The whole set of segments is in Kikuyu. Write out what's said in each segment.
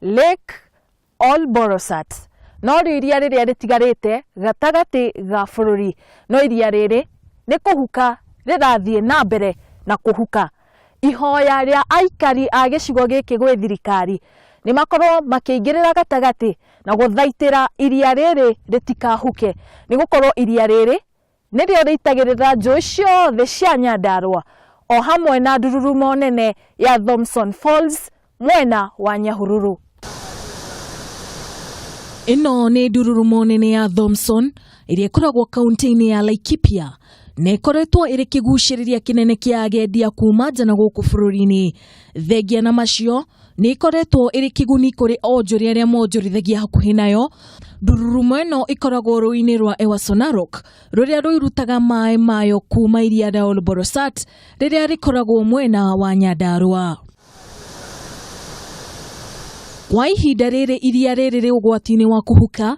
Lake Ol Borosat norĩo iria rĩrĩa rĩtigarĩte gatagatĩ ga bũrũri. No iria rĩrĩ nĩ kũhuka rĩrathiĩ na mbere na kũhuka. Ihoya rĩa aikari a gĩcigo gĩkĩ gwĩ thirikari nĩ makorwo makĩingĩrĩra gatagatĩ na gũthaitĩra iria rĩrĩ rĩtikahuke, nĩ gũkorwo iria rĩrĩ nĩrĩo rĩitagĩrĩra njũĩ ciothe cia Nyandarua o hamwe na ndururumo nene ya Thomson Falls mwena wa Nyahururu. Ĩno nĩ ndururumo nene ya Thomson ĩrĩa ĩkoragwo kaunti-inĩ ya Laikipia na ĩkoretwo ĩrĩ kĩgucĩrĩria kĩnene kĩa agendi a kuma nja na gũkũ bũrũri-inĩ. Thengia na macio, nĩ ĩkoretwo ĩrĩ kĩguni kũrĩ onjoria arĩa monjorithagia hakuhĩ nayo. Ndururumo ĩno ĩkoragwo rũĩ-inĩ rwa Ewaso Narok rũrĩa rũirutaga maĩ mayo kuma iria rĩa Olborosat rĩrĩa rĩkoragwo mwena wa Nyandarua. Kwa ihinda rĩrĩ iria rĩrĩ rĩ ũgwati-inĩ wa kũhuka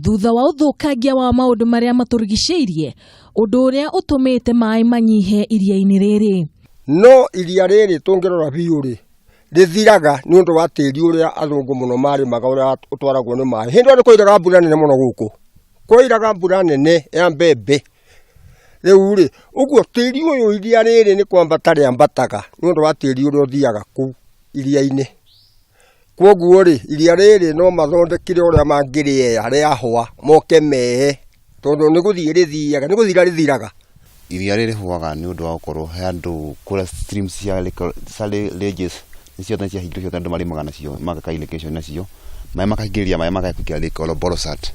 thutha wa ũthũkangia wa maũndũ marĩa matũrigicĩirie, ũndũ ũrĩa ũtũmĩte maĩ manyihe iria-inĩ rĩrĩ. No iria rĩrĩ tũngĩrora biũ rĩ, rĩthiraga nĩ ũndũ wa tĩri ũrĩa athũngũ mũno marĩmaga ũrĩa ũtwaragwo nĩ maĩ. Hĩndĩ ĩyo nĩ kwairaga mbura nene mũno gũkũ, kwairaga mbura nene ya mbembe. Rĩu rĩ, ũguo tĩri ũyũ iria rĩrĩ nĩ kwambata rĩambataga nĩ ũndũ wa tĩri ũrĩa ũthiaga kũu iria-inĩ. Kwoguo rĩ, iria rĩrĩ no mathondekire ũrĩa mangĩrĩeya rĩahũa, moke meye, tondũ nĩ gũthiĩ rĩthiaga, nĩ gũthira rĩthiraga. Iria rĩrĩ rĩhũaga nĩ ũndũ wa gũkorwo he andũ kũrĩa streams cia ridges nĩ ciothe ciahingirwo ciothe andũ marĩmaga nacio mageka irrigation nacio, maĩ makahingĩrĩria maĩ magakĩra Lake Olbolosat.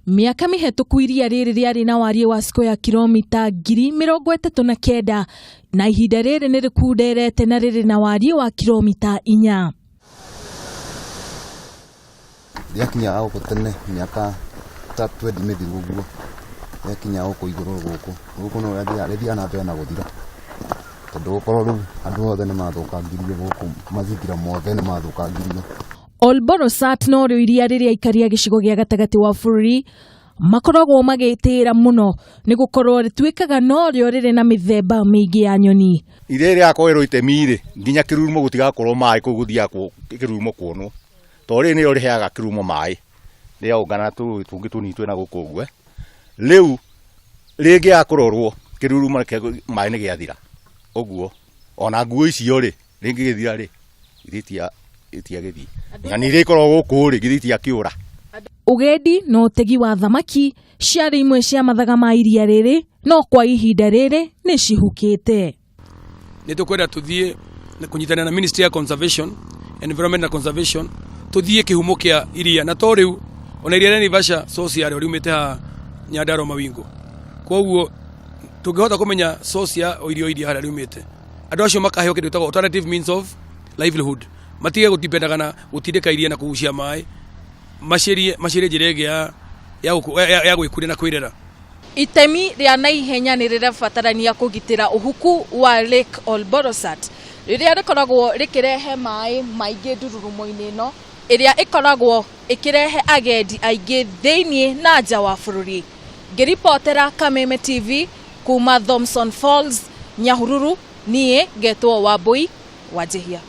Mĩaka mĩhetũku iria rĩrĩ rĩarĩ na wariĩ wa square kilomita 39,000 na ihinda rĩrĩ nĩ rĩkunderete na rĩrĩ na wariĩ wa kilomita inya. Rĩakinya gũkũ tene mĩaka ta twendi mĩthiru ũguo, rĩakinya gũkũ igũrũ gũkũ, gũkũ no rĩthiaga na mbere na gũthira, tondũ gũkorwo rĩu andũ othe nĩ mathũkangirie gũkũ, mazingira mothe nĩ mathũkangirio. Olborosat norĩo iria rĩrĩa aikari a gĩcigo gĩa gatagatĩ wa bũrũri makoragwo magĩtĩĩra mũno nĩ gũkorwo rĩtuĩkaga norĩo rĩrĩ na mĩthemba mĩingĩ ya nyoni. Iria rĩgakoerwo itemi-rĩ, nginya kĩrurumo gũtigakorwo maĩ kũu gũthiaga kĩrurumo kuonwo, tondũ rĩrĩ nĩrĩo rĩheaga kĩrurumo maĩ, rĩaũngana na tũrũĩ tũngĩ tũnini twĩ na gũkũ ũguo, rĩu rĩngĩaga kũrorwo kĩrurumo maĩ nĩ gĩathira, ũguo ona nguo icio-rĩ rĩngĩgĩthira-rĩ, githĩ itiagĩthiĩ? Nyoni iria ikoragwo gũkũ-rĩ, githĩ itiakĩũra? Ũgendi na ũtegi wa thamaki ciarĩ imwe cia mathaga ma iria rĩrĩ no kwa ihinda rĩrĩ nĩ cihukĩte. Nĩ tũkwenda tũthiĩ kũnyitanĩra na Ministry ya Conservation, Environment na Conservation tũthiĩ kĩhumo kĩa iria na to rĩu ona iria rĩa Naivasha source yarĩo riumĩte haha Nyandarua Mawingo. Koguo tũngĩhota kũmenya source ya irio iria harĩa riumĩte andũ acio makaheo kĩndũ gĩtagwo alternative means of livelihood matige gũtipendaga na gũtindĩka iria na kũgucia maĩ macirie macirie njĩra ĩngĩ ya ya gũkũ- ya- ya gwĩkũria na kwĩrera. Itemi rĩa naihenya nĩ rĩrabatarania kũgitĩra ũhuku wa Lake Olborosat rĩrĩa rĩkoragwo rĩkĩrehe maĩ maingĩ ndururumo-inĩ ĩno ĩrĩa ĩkoragwo ĩkĩrehe agendi aingĩ thĩinĩ na nja wa bũrũri. Ngĩribotera Kameme TV kuma Thomson Falls, Nyahururu, niĩ ngetwo Wambui Wanjihia.